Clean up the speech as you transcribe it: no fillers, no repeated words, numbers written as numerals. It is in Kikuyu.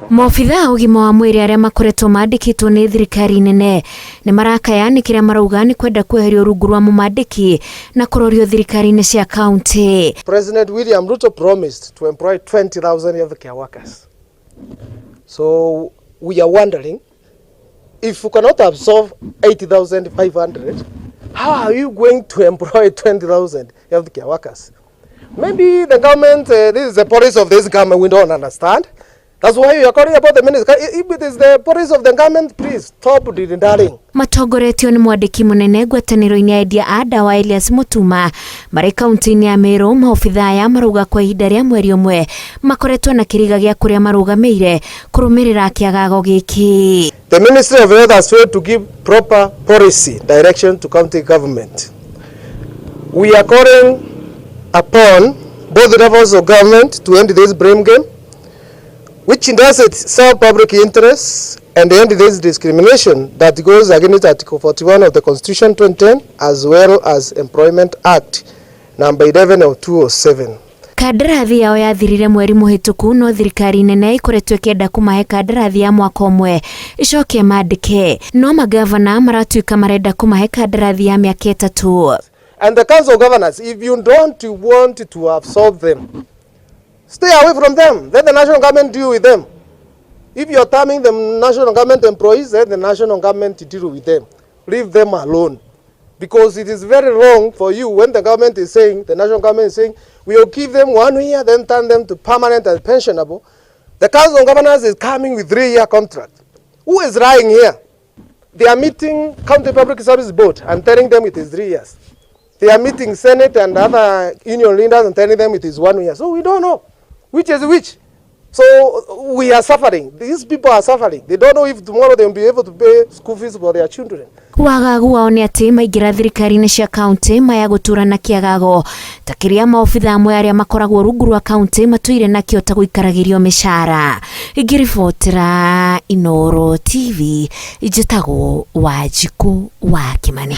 Maobitha a ũgima wa mwĩrĩ arĩa makoretwo mandĩkĩtwo nĩ thirikari nene nĩ marakaya nĩ kĩrĩa marauga nĩ kwenda kweherio rungu rwa mũmandĩki na kũrorio thirikari-inĩ cia kaunti. President William Ruto promised to employ 20,000 healthcare workers. So we are wondering if you cannot absorb 8,500, how are you going to employ 20,000 healthcare workers? Maybe the government, this is the policy of this government, we don't understand. That's why we are calling about the minister. If it is the policy of the government, please stop dilly-dallying. Matongoretio nĩ mwandĩki mũnene ngwatanĩro-inĩ ya endia a ndawa Elias Mutuma marĩ kaunti-inĩ ya Meru, maobitha aya marauga kwa ihinda rĩa mweri ũmwe makoretwo na kĩriga gĩa kũrĩa marũgamĩire kũrũmĩrĩra kĩagago gĩkĩ. The Ministry of Health has failed to give proper policy direction to county government. We are calling upon both levels of government to end this blame game, which doesn't serve public interests, and end this discrimination that goes against Article 41 of the Constitution 2010 as well as Employment Act number 11 of 207. Kandarathi yao yathirire mweri mũhĩtũku, no thirikari nene ĩkoretwo ĩkĩenda kũmahe kandarathi ya mwaka ũmwe ĩcoke mandĩke, no magavana maratuĩka marenda kũmahe kandarathi ya mĩaka 3. And the Council of Governors, if you don't want to absorb them, stay away from them. Let the national government deal with them. If you are terming them national government employees, let the national government deal with them. Leave them alone. Because it is very wrong for you when the government is saying, the national government is saying, we will give them 1 year, then turn them to permanent and pensionable. The Council of Governors is coming with 3-year contract. Who is lying here? They are meeting County Public Service Board and telling them it is 3 years. They are meeting Senate and other union leaders and telling them it is 1 year. So we don't know which is which. So we are suffering. These people are suffering. They don't know if tomorrow they will be able to pay school fees for their children. Wagagu wao nĩ atĩ maingĩra thirikari-inĩ cia kaunti maya gũtũra na kĩagago ta kĩrĩa maobitha amwe arĩa makoragwo rungu rwa kaunti matũire nakĩo ta gũikaragĩrio mĩcara. Ngĩribotera Inooro TV, njĩtagwo Wanjikũ wa Kĩmani.